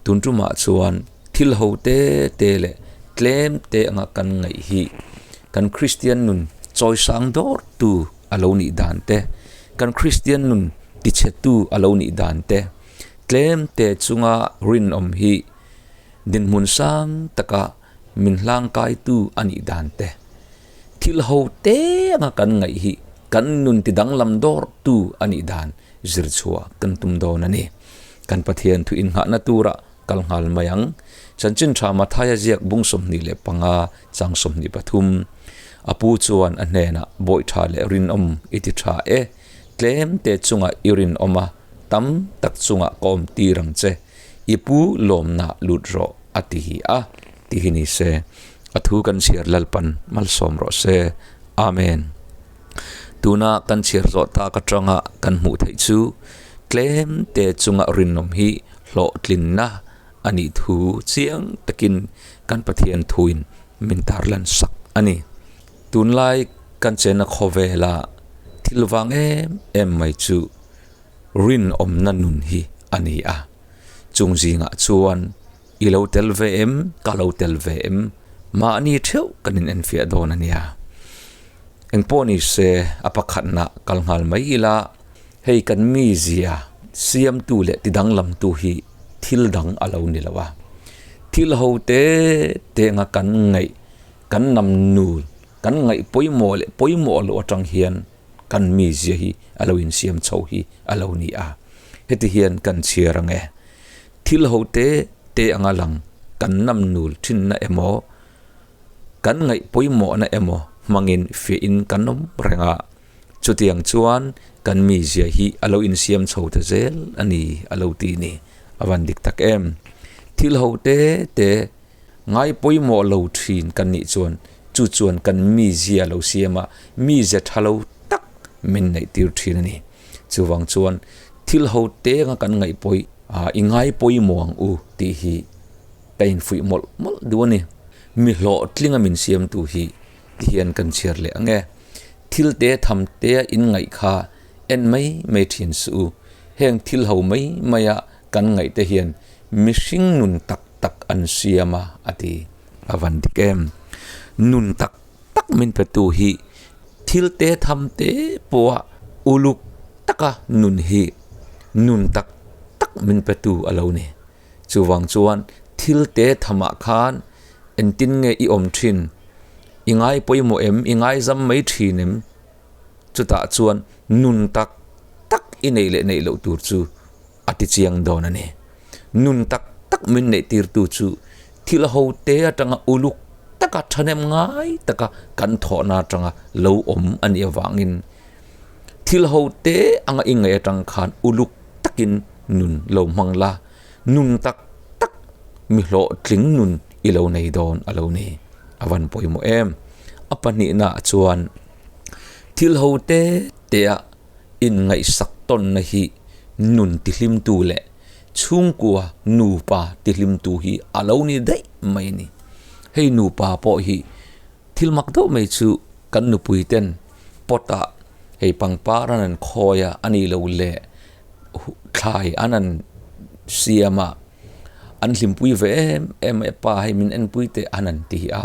Tun tumah chuan thil ho te te leh tlem te anga kan ngaih hi kan Kristian nun chawisang dawrtu a lo nih dan te, kan Kristian nun tichhetu a lo nih dan te, tlem te chunga rinawm hi dinhmun sang taka min hlangkaitu a nih dan te, thil ho te anga kan ngaih hi kan nun tidanglam dawrtu a nih dan zir chhuah kan tum dawn a ni. Kan Pathian thu innghahna tura kal nghal mai ang. Chanchin tha Mathaia ziak bung 25 chang 23. A pu chuan a hnenah, Bawih tha leh rinawm i ti tha e, tlem te chungah i rinawm a, tam tak chungah ka awm tir ang che, i pu lawmna lut rawh, a ti hi a, ti hi ni se. A thu kan chhiar Lalpan malsawm rawh se. Amen. Tuna kan chhiar zawh tak atanga kan hmuh theih chu tlem te chunga rinawm hi hlawhtlinna a nih thu chiang takin kan Pathian thuin min tarlan sak a ni. Tunlai kan chenna khawvela thil vang em em mai chu rinawmna nun hi a ni a. Chung zingah chuan i lo tel ve em, ka lo tel ve em, mahni theuh kan inenfiah dawn a nia. Engpawh ni se a pakhatna kal nghal mai ila, hei kan mizia siamtu leh tidanglamtu hi thil dang a lo ni lo a. Thil ho te te anga kan ngaih, kan nam nul, kan ngaih pawimawh leh pawimawh loh atang hian kan mizia hi a lo insiam chho hi a lo ni a. Heti hian kan chhiar ang e. Thil ho te te anga lang kan nam nul thinna emaw, Kan ngaih pawimawhna emaw hmangin fiahin kan awm reng a, chutiang chuan kan mizia hi a lo insiam chho ta zel a ni a lo ti ni. A van dik tak em? Thil ho te te ngai pawimawh lo thin kan nih chuan chu chuan kan mizia lo siam a, mizia tha lo tak min neih tir thin a ni. Chuvang chuan thil ho te anga kan ngaih pawi i ngai pawimawh ang u tih hi Ka infuih mawlh mawlh duh a ni. Mi hlawhtlinga min siamtu hi ti hian kan chhiar leh ang e. Thil te tham tea inngaih kha en mai mai thin suh u. Heng thil ho mai maia kan ngaih te hian mihring nun tak tak an siam a, a ti. A van dik em? Nun tak tak min petu hi thil te tham te pawha uluk taka nun hi nun tak tak min petu a lo ni. Chuvang chuan thil te thamah khan engtin nge i awm thin? I ngai pawimawh em? I ngaizam mai thin em? Chutah chuan nun tak tak i neih leh neih loh tur chu a ti chiang dawn a ni. Nun tak tak min neih tirtu chu thil ho te atanga uluk taka thahnem ngai taka kan thawhna atanga lo awm a nih avangin Thil ho te anga i ngaih atang khan uluk takin nun lo hmang la, nun tak tak mi hlawhtling nun i lo nei dawn a lo ni. A van pawimawh em? A pahnihna ah chuan thil ho te te a inngaihsak tawnna hi nun tihlimtu leh chhungkua nupa tihlimtu hi a lo ni daih mai a ni. Hei nupa pawh hi Thil mak deuh mai chu kan nupui ten pot ah hei pangpar an han khawi a, a nih loh leh thlai an han siam a, an hlimpui ve em em mai a, pa hei min enpui teh an han ti a,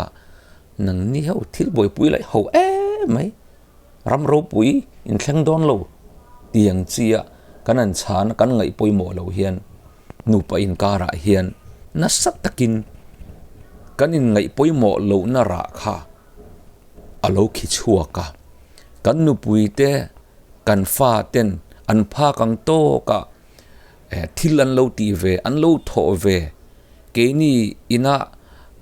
nangni ho thil buaipui laih ho em mai. Ram ropui inthleng dawn lo tiang chia kan han chhan a, kan ngaih pawimawh loh hian nupa inkarah hian nasa takin kan inngaih pawimawh lohna rah kha a lo khi chhuak a. Kan nupuite, kan faten an phak ang tawkah thil an lo tih ve, an lo thawh ve, keini ina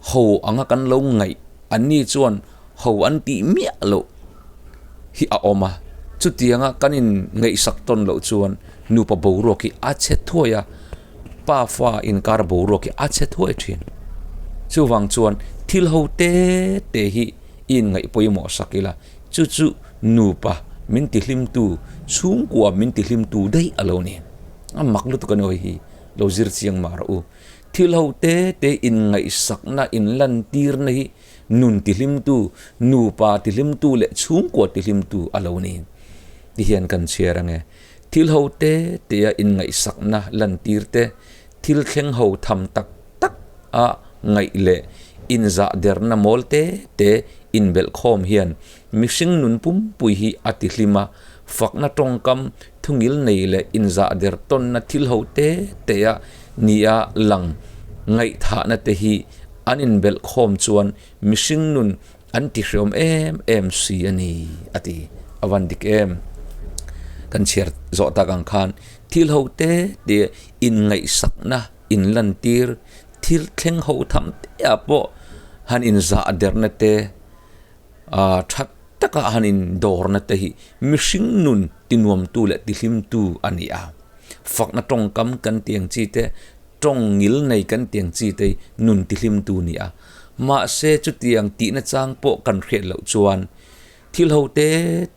ho anga kan lo ngaih anni chuan ho an tih miah loh hi a awm a, chutianga kan in ngaihsak tawn loh chuan nupa boruak hi a chhe thuai a, pa fa inkar boruak hi a chhe thuai thin. Chuvang chuan thil ho te te hi i inngaih pawimawh sak ila, chu chu nupa min tihlimtu, chhungkua min tihlimtu daih a lo ni. A mak lutuk a ni hawi hi. Lo zir chiang mah rawh u. Thil ho te te inngaihsakna, inlantirna hi nun tihlimtu, nupa tihlimtu leh chhungkua tihlimtu a lo ni. Ti hian kan chhiar ang e. Thil ho te tea inngaihsakna lantir te, Thil thleng ho tham tak tak a ngaih leh inzah derna mawl te te inbelh khawm hian mihring nun pumpui hi a ti hlim a, fakna tawngkam thungil nei leh inzah der tawnna thil ho te te a nia lang ngaihthahna te hi an inbelh khawm chuan mihring nun an ti hreawm em em si a ni a ti. A van dik em? Kan chhiar zawh tak ang khan thil ho te te inngaihsakna inlantir thil thleng ho tham te ah pawh han inzah derna te ah tha taka han indawrna te hi mihring nun tinuamtu leh tihlimtu a ni a. Fakna tawngkam kan tih ang chi te, tawng ngil nei kan tih ang chi te hi nun tihlimtu a ni a. Mahse chutiang tihna chang pawh kan hriat loh chuan Thil ho te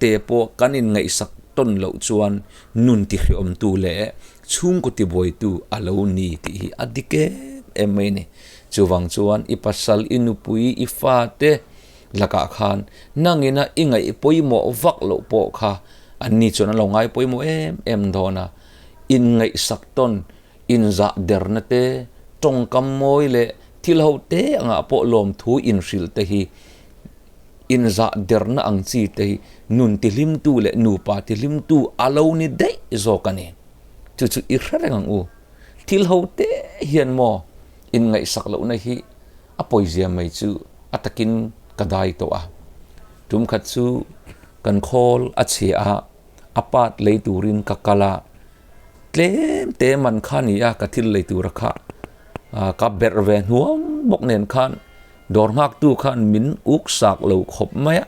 te pawh kan inngaihsak tawn loh chuan nun tihriawmtu leh chhungkaw tibuaitu a lo ni tih hi a dik em em mai a ni. Chuvang chuan i pasal, i nupui, i fate lakah khan nangina i ngaih pawimawh vak loh pawh kha anni chuan an lo ngai pawimawh em em dawn a. Inngaihsak tawn, inzah derna te, tawngkam mawi leh thil ho te angah pawh lawmthu inhrilh te hi Inzah derna ang chi te hi nun tihlimtu leh nupa tihlimtu a lo ni daih zawk a ni. Chu chu i hre reng ang u. Thil ho te hian maw inngaihsak lohna hi a pawizia mai chu a takin ka dai tawh a. Tum khat chu kan khawl a chhia a, a part lei turin ka kal a, tlem te man kha ni a ka thil lei tura kha ka berh ve hnuam bawk nen khan Dawr nghaktu khan min uk sak lo khawp mai a,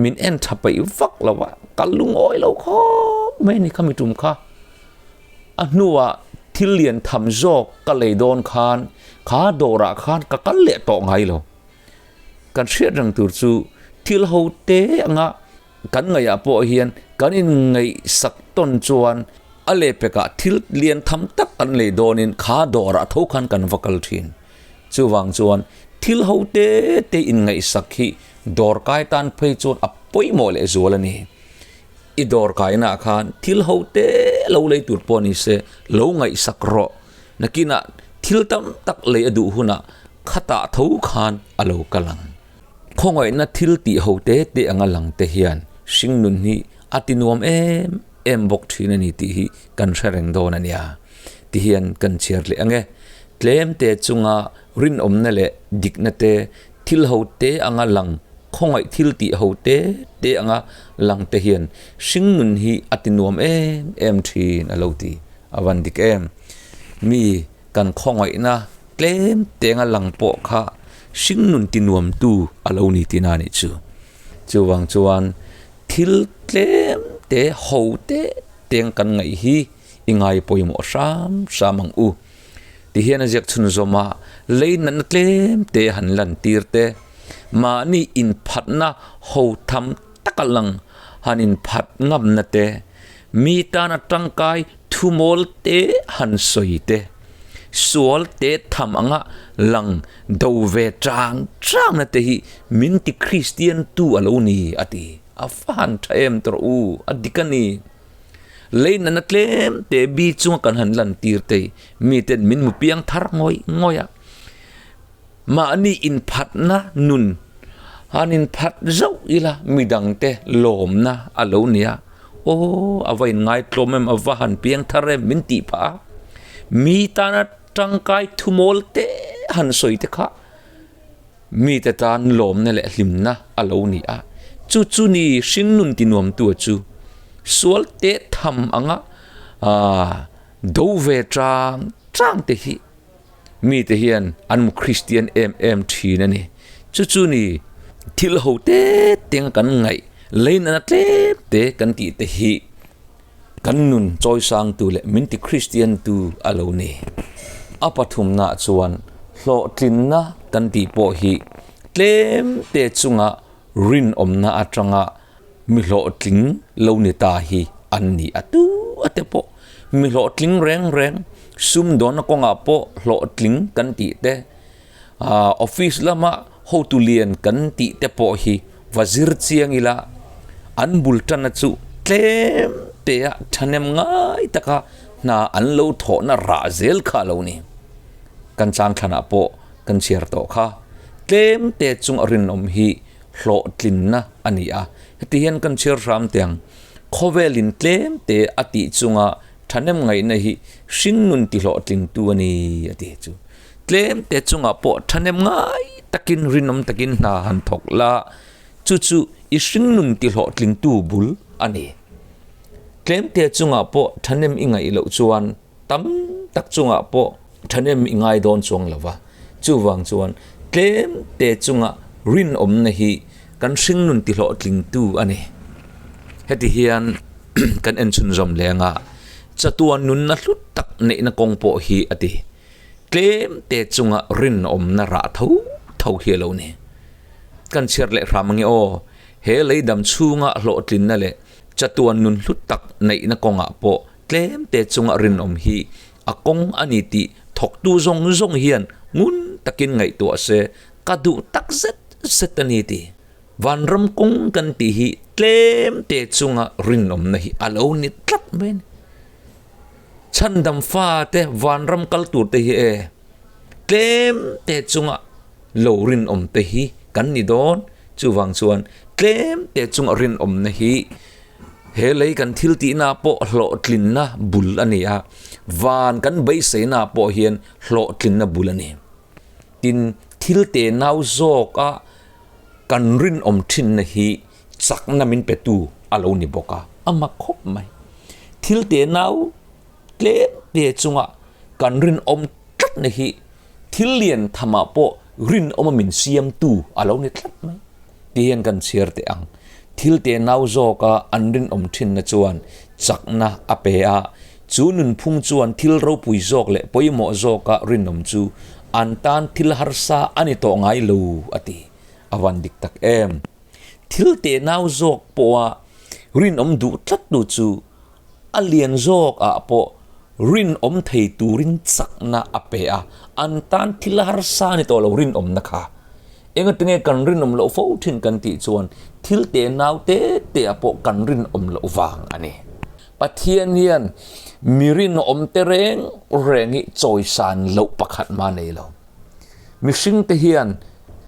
min en tha peih vak lo a, ka lungawi lo khawp mai a ni khami tum kha. A hnuah thil lian tham zawk ka lei dawn khan kha dawrah khan ka kal leh tawh ngai lo. Kan hriat reng tur chu thil ho te anga kan ngaihah pawh hian kan inngaihsak tawn chuan a lehpekah thil lian tham tak kan lei dawnin kha dawrah tho khan kan va kal thin. Chuvang chuan thil ho te te inngaihsak hi dawrkai tan phei chuan a pawimawh leh zual a ni. I dawrkainaah khan thil ho te lo lei tur pawh ni se lo ngaihsak rawh. Nakinah thil tam tak lei a duh hunah khatah tho khan a lo kal ang. Khawngaihna thil tih ho te te anga lang te hian hringnun hi a ti nuam em em bawk thin a ni tih hi kan hre reng dawn a nia. Tihian kan chhiar leh ang e. Tlem te chunga rinawmna leh dikna te, thil ho te anga lang, khawngaih thil tih ho te te anga lang te hian hringnun hi a ti nuam em em thin a lo ti. A van dik em? Mi kan khawngaihna tlem te anga lang pawh kha hringnun ti nuamtu a lo ni tihna a nih chu. Chuvang chuan thil tlem te ho te te anga kan ngaih hi i ngai pawimawh hram hram ang u. Tihian a ziak chhun zawm a, lei natna tlem te han lan tir te, mahni inphatna ho tham taka lang han inphat ngamna te, mi tana tangkai thumawl te han sawi te, sual te tham anga lang do ve chang changna te hi min ti Kristian tu a lo ni a ti. A va han tha em tawh u, a dik a ni. Lei nana tlem te bi chunga kan han lan tir te hi miten min hmu piang thar ngawih ngawih a, mahni inphatna nun han inphat zauh ila midangte lawmna a lo ni a, aw a va inngaitlawm em a va han piang thar em min tih phah a, mi tana tangkai thumawl te han sawi te kha mite tan lawmna leh hlimna a lo ni a, chu chu ni hringnun tinuamtu chu sual te tham anga aah do ve chang chang te hi mite hian an mu Kristian em em thin a ni. Chu chu ni thil ho te te anga kan ngaih leinana tlem te kan tih te hi kan nun chawisangtu leh min ti Kristian tu a lo ni. A pathumna chuan hlawhtlinna kan tih pawh hi tlem te chunga rinawmna atanga mi hlawhtling lo ni ta hi an ni a tu a te pawh mi hlawhtling reng reng sumdawnna kawngah pawh hlawhtling kan tih te ah office lama hotu lian kan tih te pawh hi va zir chiang ila an bul tanna chu tlem te a thahnem ngai taka hna an lo thawhna rah zel kha a lo ni. Kan chang thlanah pawh kan chhiar tawh kha. Tlem te chung a rinawm hi hlawhtlinna a ni a. Heti hian kan chhiar hram teh ang. Khawvelin tlem te a tih chunga thahnem ngaihna hi hringnun ti hlawhtlingtu a ni a ti chu. Tlem te chungah pawh thahnem ngai takin rinawm takin hna han thawk la, chu chu i hringnun ti hlawhtlingtu bul a ni. Tlem te chungah pawh thahnem i ngaih loh chuan tam tak chungah pawh thahnem i ngai dawn chuang lo va. Chuvang chuan tlem te chunga rinawmna hi kan hringnun ti hlawhtlingtu a ni. Heti hian kan en chhunzawm leng a, chatuan nunna hlut tak neihna kawng pawh hi a ti. Tlem te chunga rinawmna rah tho tho hi a lo ni. Kan chhiar leh hram ange aw, he lei dam chhunga hlawhtlinna leh chatuan nun hlut tak neihna kawngah pawh tlem te chunga rinawm hi a kawng a ni tih thawktu zawng zawng hian ngun takin ngaihtuah se ka duh tak zet zet a ni tih. Vanram kawng kan tih hi tlem te chunga rinawmna hi a lo ni tlat mai a ni. Chhandam fate vanram kal tur te hi e tlem te chunga lo rinawm te hi kan ni dawn. Chuvang chuan tlem te chunga rinawmna hi He lei kan thil tihna pawh hlawhtlinna bul a ni a, van kan beiseina pawh hian hlawhtlinna bul a ni. Tin, thil te nau zawka kan rinawm thinna hi chakna min petu a lo ni bawk a, a mak khawp mai. Thil te nau tlem te chunga kan rinawm tlatna hi thil lian thamah pawh rinawma min siamtu a lo ni tlat mai. Ti hian kan chhiar teh ang. Thil te nau zawka an rinawm thinna chuan chakna a pe a, chu nunphung chuan thil ropui zawk leh pawimawh zawka rinawm chu an tan thil harsa a ni tawh ngai lo a ti. A van dik tak em? Thil te nau zawk pawha rinawm duh tlattu chu A lian zawk ah pawh rinawm thei turin chakna a pe a, an tan thil harsa ni tawh lo rinawmna kha. Engatinge kan rinawm loh fo thin kan tih chuan thil te nau te te ah pawh kan rinawm loh vang a ni. Pathian hian mi rinawm te reng reng hi chawisan loh pakhat mah nei lo. Mihring te hian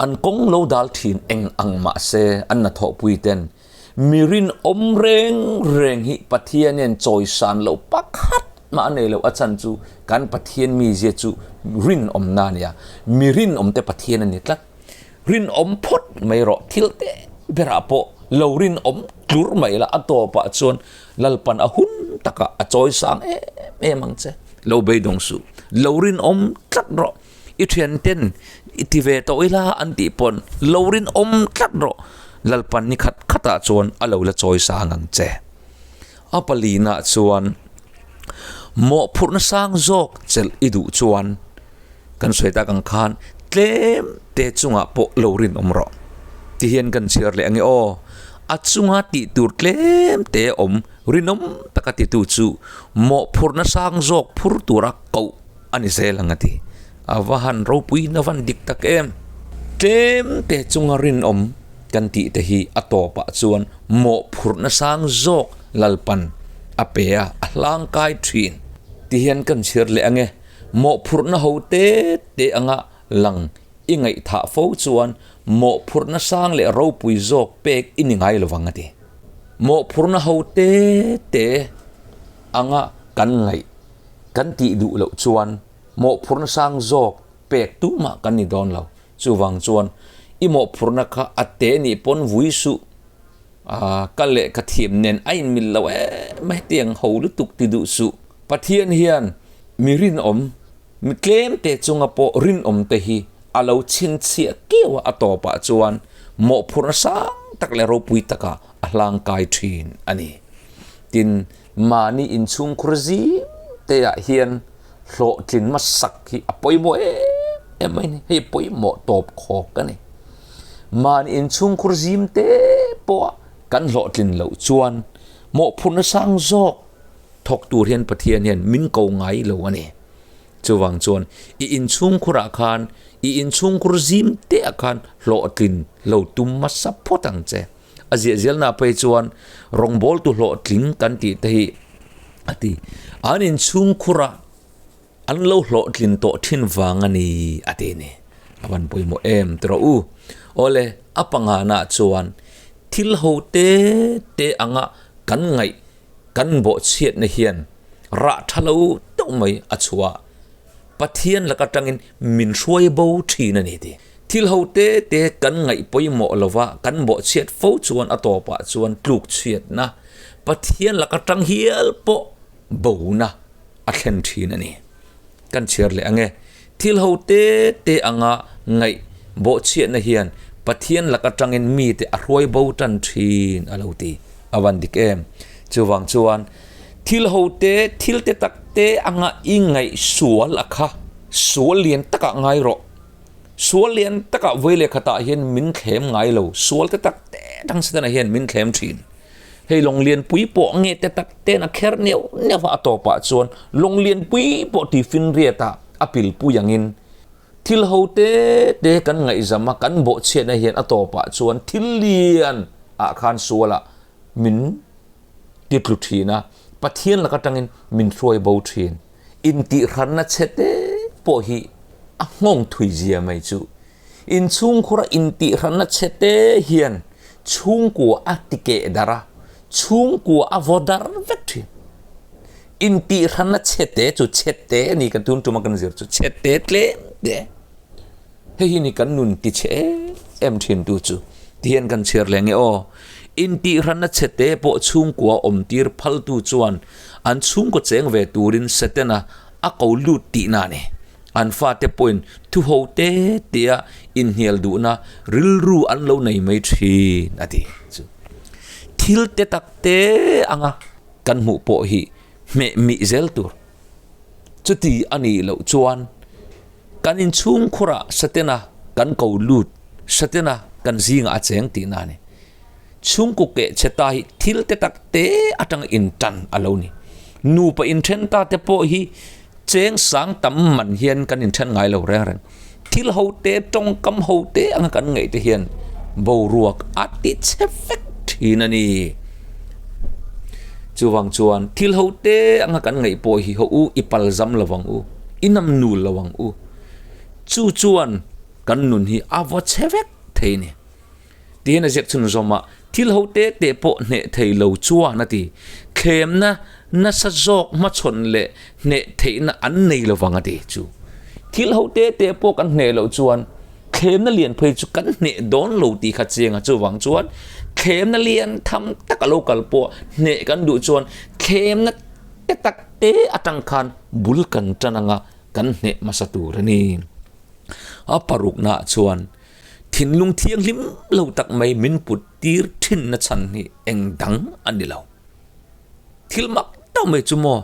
an kawng lo dal thin eng ang mah se an hnathawhpui ten Mi rinawm reng reng hi Pathian hian chawisan loh pakhat mah a nei lo, a chhan chu kan Pathian mizia chu rinawmna a nia, mi rinawmte Pathian a ni tlat. Rinawm phawt mai rawh, thil te berah pawh lo rinawm tlur mai la, a tawpah chuan Lalpan a hun takah a chawisang em em ang che. Lo beidawng suh, lo rinawm tlat rawh, I thianten i ti ve tawh ila an tih pawn lo rinawm tlat rawh, Lalpan ni khat khatah chuan a lo la chawi sang ang che. A palinah chuan mawhphurhna sang zawk chelh i duh chuan kan sawi tak ang khan tlem te chungah pawh lo rinawm rawh. Ti hian kan chhiar leh ange aw, a chunga tih tur tlem te awm rinawm taka titu chu mawhphurhna sang zawk phur tura koh a ni zel ang a ti. A va han ropui na van dik tak em! Tlem te chunga rinawm kan tih te hi a tawpah chuan mawhphurhna sang zawk Lalpan a pe a, a hlangkai thin. Ti hian kan chhiar leh ang e, mawhphurhna ho te te anga lang i ngaihthah fo chuan mawhphurhna sang leh ropui zawk pek i ni ngai lovang a ti. Mawhphurhna ho te te anga kan ngaih Kan tih duh loh chuan mawhphurhna sang zawk pek tumah kan ni dawn lo. Chuvang chuan i mawhphurhna kha a te nih pawn vui suh. A ka leh ka thiam nen a inmil lo em a hetiang ho lutuk ti duh suh. Pathian hian mi rinawm, mi tlem te chunga pawh rinawm te hi a lo chhinchhiah kiau a, a tawpah chuan mawhphurhna sang tak leh ropui takah a hlangkai thin a ni. Tin, Mahni inchhungkhur zim te ah hian hlawhtlin hmasak hi a pawimawh em em mai a ni, hei pawimawh tawp khawk a ni. Mahni inchhungkhur zim te pawh kan hlawhtlin loh chuan mawhphurhna sang zawk thawk tur hian Pathian hian min ko ngai lo a ni. Chuvang chuan i inchhungkhur ah khan i inchhungkhur zim te ah khan hlawhtlin lo tum hmasa phawt ang che. A ziah zelna phei chuan rawngbawltu hlawhtling kan tih te hi A ti. An inchhungkhurah an lo hlawhtlin tawh thin vang a ni, a ti a ni. A van pawimawh em ti rawh u. Awle, a pangana chuan thil ho te te anga kan ngaih kan bawhchhiatna hian rah tha lo deuh mai a chhuah. Pathian laka tangin min hruai bo thin a ni ti. Thil ho te te kan ngaih pawimawh lova kan bawhchhiat fo chuan a tawpah chuan tluk chhiatna Pathian laka tang hial pawh bona a thlen thin a ni. Kan chhiar leh ang e. Thil ho te te anga ngaih bawhchhiatna hian Pathian laka tangin mite a hruai bo tan thin a lo ti. A van dik em? Chuvang chuan thil ho te, thil te tak te anga i ngaih sual a kha sual lian takah ngai rawh. Sual lian takah vawi leh khatah hian min thlem ngai lo, sual te tak te dang setanah hian min thlem thin. Hei lawng lianpui pawh nge te tak ten a kher neuh neuh a, a tawpah chuan lawng lianpui pawh tifin riatah a pilpui angin thil ho te te kan ngaihzam a, kan bawhchhiatna hian a tawpah chuan thil lian ah khan sualah min ti tlu thin a, Pathian lak atangin min hruai bo thin. Intihhranna chhe te pawh hi a nghawng thui zia mai chu. Inchhungkhura intihhranna chhe te hian chhungkua a ti keh darh a, chhungkua a vaw darh vek thin. Intihhranna chhe te chu chhe te a ni kan tun tuma kan zir chu chhe te tlem te. Hei hi ni kan nun ti chhe em em thin tu chu ti hian kan chhiar leh nge aw. Intihhranna chhe te pawh chhungkua awm tir phal tu chuan an chhungkaw cheng ve turin Setana a ko lut tihna a ni. An fate pawhin thu ho te tia inhnial duhna rilru an lo nei mai thin a ti chu. Thil te tak te anga kan hmuh pawh hi hmeh mih zel tur. Chuti a nih loh chuan kan inchhungkhurah Setana kan ko lut, Setana kan zingah a cheng tihna a ni. Chhungkaw keh chhe ta hi thil te tak te atanga intan a lo ni. Nupa inthen ta te pawh hi cheng sang tam man hian kan inthen ngai lo reng reng. Thil ho te, tawngkam ho te anga kan ngaih te hian boruak a ti chhe vek thin a ni. Chuvang chuan thil ho te anga kan ngaih pawh hi ho u i palzam lo ang u, i nam nul lo ang u. Chu chuan kan nun hi a vaw chhe vek thei a ni. Tiin a ziak chhunzawm a, thil ho te te pawh hneh thei lo chuan a ti. Thlemna nasa zawk hmachhawn leh hneh theihna an nei lo vang a ti chu. Thil ho te te pawh kan hneh loh chuan thlemna lian phei chu kan hneh dawn lo tih kha chiang a, chuvang chuan thlemna lian tham tak a lo kal pawh hneh kan duh chuan thlemna te tak te atang khan bul kan tan anga kan hneh hmasa tur a ni. A paruknaah chuan Thinlung thianghlim lo tak mai min put tir thinna chhan hi eng dang a ni lo. Thil mak tak mai chu maw,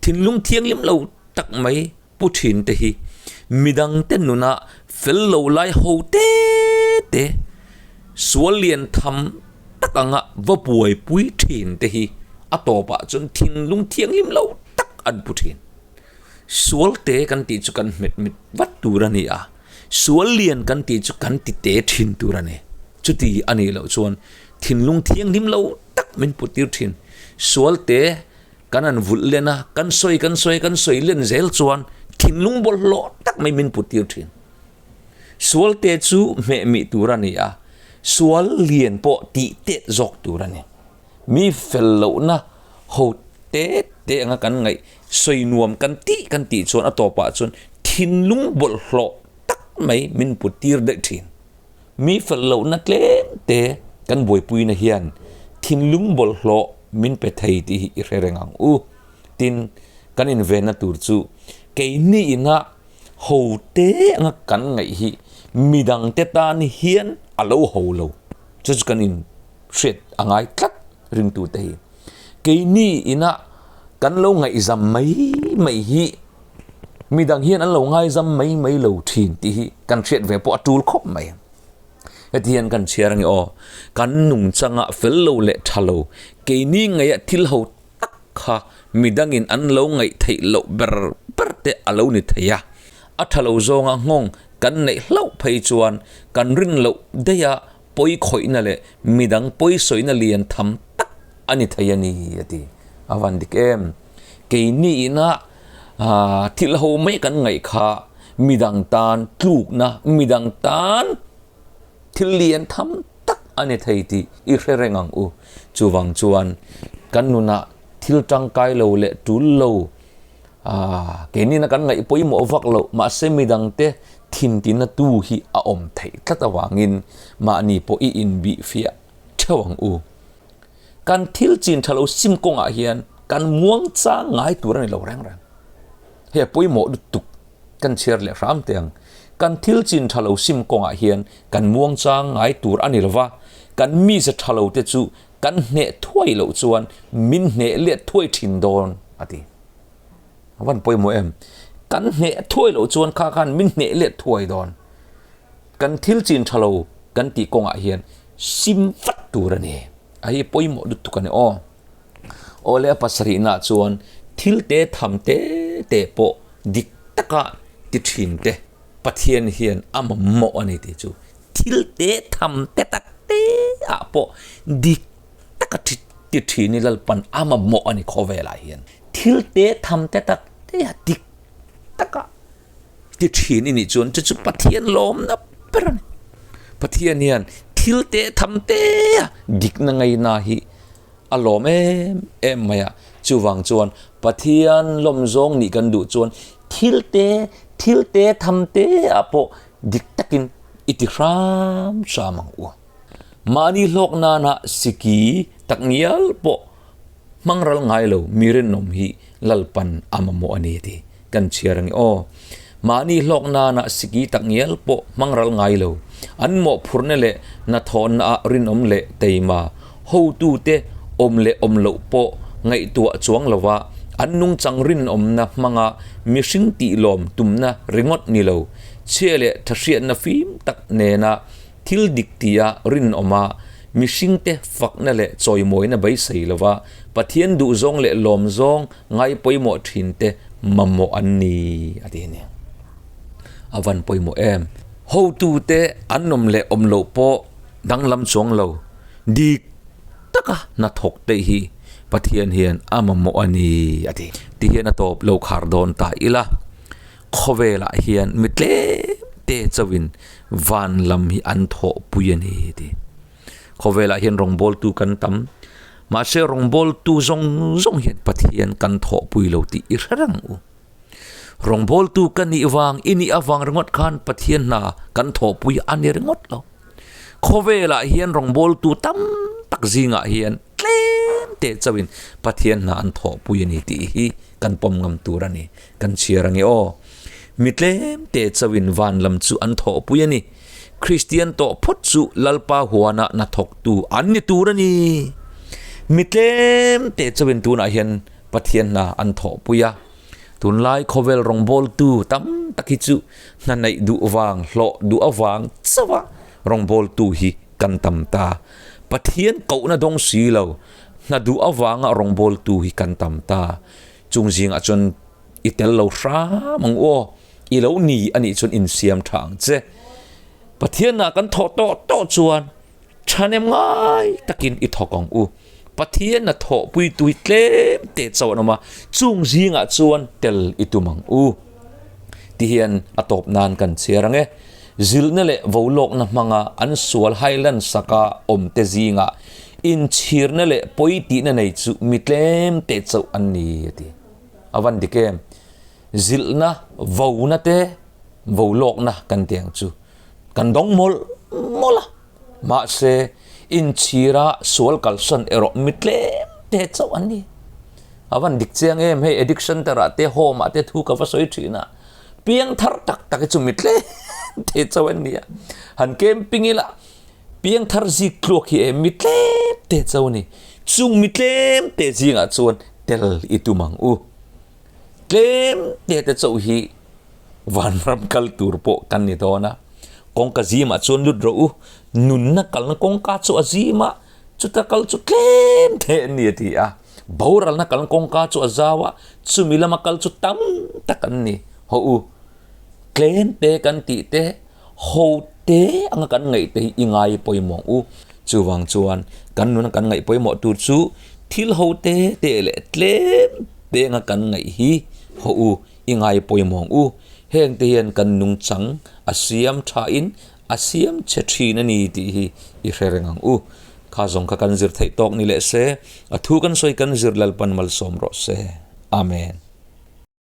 thinlung thianghlim lo tak mai pu thin te hi midang te nuna fel lo lai ho te te, sual lian tham tak anga va buaipui thin te hi a tawpah chuan thinlung thianghlim lo tak an pu thin. Sual te kan tih chu kan hmet mit vat tur a ni a, sual lian kan tih chu kan ti te thin tur a ni. Chuti a nih loh chuan thinlung thianghlim lo tak min put tir thin. Sual te kan han vulh len a, kan sawi kan sawi kan sawi len zel chuan thinlung bawlhhlawh tak mai min put tir thin. Sual te chu hmeh mih tur a ni a, sual lian pawh tih tet zawk tur a ni. Mi fel lohna ho te te anga kan ngaih sawi nuam kan tih kan tih chuan a tawpah chuan thinlung bawlhhlawh tak mai min put tir daih thin. Mi fel lohna tlem te kan buaipuina hian thinlung bawlhhlawh min pe thei tih hi i hre reng ang u. Tin, kan invenna tur chu keini ina ho te anga kan ngaih hi midangte tan hian a lo ho lo. Chu chu kan in hriat a ngai tlat ringtute hi. Keini ina kan lo ngaihzam mai mai hi midang hian an lo ngaizam mai mai lo thin tih hi kan hriat ve pawh a tul khawp mai. Heti hian kan chhiar ange aw, kan nungchanga fel lo leh tha lo, keini ngaia thil ho tak kha midangin an lo ngaih theih loh ber ber te a lo ni thei a. A tha lo zawnga nghawng kan neih hlauh phei chuan kan rin loh daih a pawi khawihna leh midang pawi sawina lian tham tak a ni thei a ni, a ti. A van dik em? Keini ina thil ho mai kan ngaih kha midang tan tlukna, midang tan thil lian tham tak a ni thei tih i hre reng ang u. Chuvang chuan kan nunah thil tangkai lo leh tul lo keini na kan ngaih pawimawh vak loh mahse midangte thintina tu hi a awm theih tlat avangin mahni pawh i inbih fiah theuh ang u. Kan thil chin tha lo sim kawngah hian kan muang chang ngai tur a ni lo reng reng. Hei a pawimawh lutuk kan chhiar leh hram teh ang. Kan thil chin tha lo sim kawngah hian kan muang chang ngai tur a ni lo va, kan mize tha lo te chu kan hneh thuai loh chuan min hneh let thuai thin dawn a ti. A van pawimawh em? Kan hneh thuai loh chuan kha khan min hneh let thuai dawn. Kan thil chin tha lo kan tih kawngah hian sim vat tur a ni. A hi pawimawh lutuk a ni aw. Aw le a pasarihnaah chuan thil te tham te te pawh dik taka ti thin te Pathian hian a mamawh a ni tih chu thil te tham te tak te ah pawh dik taka ti thin i Lalpan a mamawh a ni khawvelah hian. Thil te tham te tak te ah dik taka ti thin i nih chuan chu chu Pathian lawmna ber a ni. Pathian hian thil te tham te a dikna ngaina hi a lawm em em mai a. Chuvang chuan Pathian lawm zawng nih kan duh chuan thil te thil te tham te ah pawh dik takin i ti hram hram ang u. Mahni hlawk nana siki tak ngial pawh hmang ral ngai lo mi rinawm hi Lalpan a mamawh a ni tih kan chhiar ang i aw. Mahni hlawk nana siki tak ngial pawh hmang ral ngai lo, an mawhphurhna leh hnathawhna ah rinawm leh teima hotute awm leh awm loh pawh ngaihtuah chuang lova an nungchang rinawmna hmanga mihring tihlawm tumna ringawt ni lo, chhia leh thahriatna fim tak nena Thil dik tia rinawma mihringte fakna leh chawimawina beisei lova Pathian duhzawng leh lawmzawng ngai pawimawh thinte mamawh an ni a ti a ni. A van pawimawh em? Hotute an awm leh awm loh pawh danglam chuang lo, dik taka hnathawk te hi Pathian hian a mamawh a ni a ti. Ti hian a tawp lo khar dawn ta ila. Khawvelah hian mi tlem te chauhin van lam hi an thawhpui a ni ti. Khawvelah hian rawngbawltu kan tam, mahse rawngbawltu zawng zawng hian Pathian kan thawhpui lo tih i hre reng u. Rawngbawltu ka nih vang, i nih avang ringawt khan Pathian hna kan thawhpui a ni ringawt lo. Khawvelah hian rawngbawltu tam tak zingah hian tlem te chauhin Pathian hna an thawhpui a ni tih hi kan pawm ngam tur a ni. Kan chhiar ange aw. Mi tlem te chauhin van lam chu an thawhpui a ni. Kristian tawh phawt chu Lalpa huana hnathawktu an ni tur a ni. Mi tlem te chauhin tunah hian Pathian hna an thawhpui a. Tunlai khawvel rawngbawltu tam tak hi chu hna neih duh vang, hlawh duh avang chauha rawngbawltu hi kan tam ta. Pathian kohna dawng si lo, hna duh avanga rawngbawltu hi kan tam ta. Chung zingah chuan i tel lo hram ang u aw, i lo ni a nih chuan insiam tha ang che. Pathianah kan thawh tawh tawh chuan Thahnem ngai takin i thawk ang u. Pathian a thawhpui tui tlem te chauh an awm a, chung zingah chuan tel i tum ang u. Tihian a tawp nan kan chhiar ang e. Zilhna leh volawkna hmanga an sual Highland saka awmte zingah inchhirna leh pawi tihna nei chu mi tlem te chauh an ni a ti. A van dik em? Zilhna, vona te, volawkna kan ti ang chu. Kan dawng mawlh mawlh a, mahse inchhira sual kalsan erawh mi tlem te chauh an ni. A van dik chiang em hei addiction terah te home ah te thu ka va sawi thin a, piang thar tak tak hi chu mi tlem te chauh an ni a, han camping ila piang thar zik tluak hi em mi tlem te chauh a ni, chung mi tlem te zingah chuan tel i tum ang u. Tlem te te chauh hi vanram kal tur pawh kan ni dawn a, kawngka zimah chuan lut rawh u, nunna kalna kawngka chu a zim a, chuta kal chu tlem the an ni a ti a, boralna kalna kawngka chu a zau a, chumi lama kal chu tam tak an ni. Haw u, tlem te kan tih te, ho te anga kan ngaih te hi i ngai pawimawh ang u. Chuvang chuan kan nuna kan ngaih pawimawh tur chu thil ho te te leh tlem. te anga kan ngaih hi haw u, i ngai pawimawng u. Heng te hian kan nungchang a siam thain a siam che thin a ni tih hi i hre reng ang u. Kha zawng kha kan zir theih tawk ni leh se, a thu kan sawi kan zir Lalpan malsawm rawh se. Amen.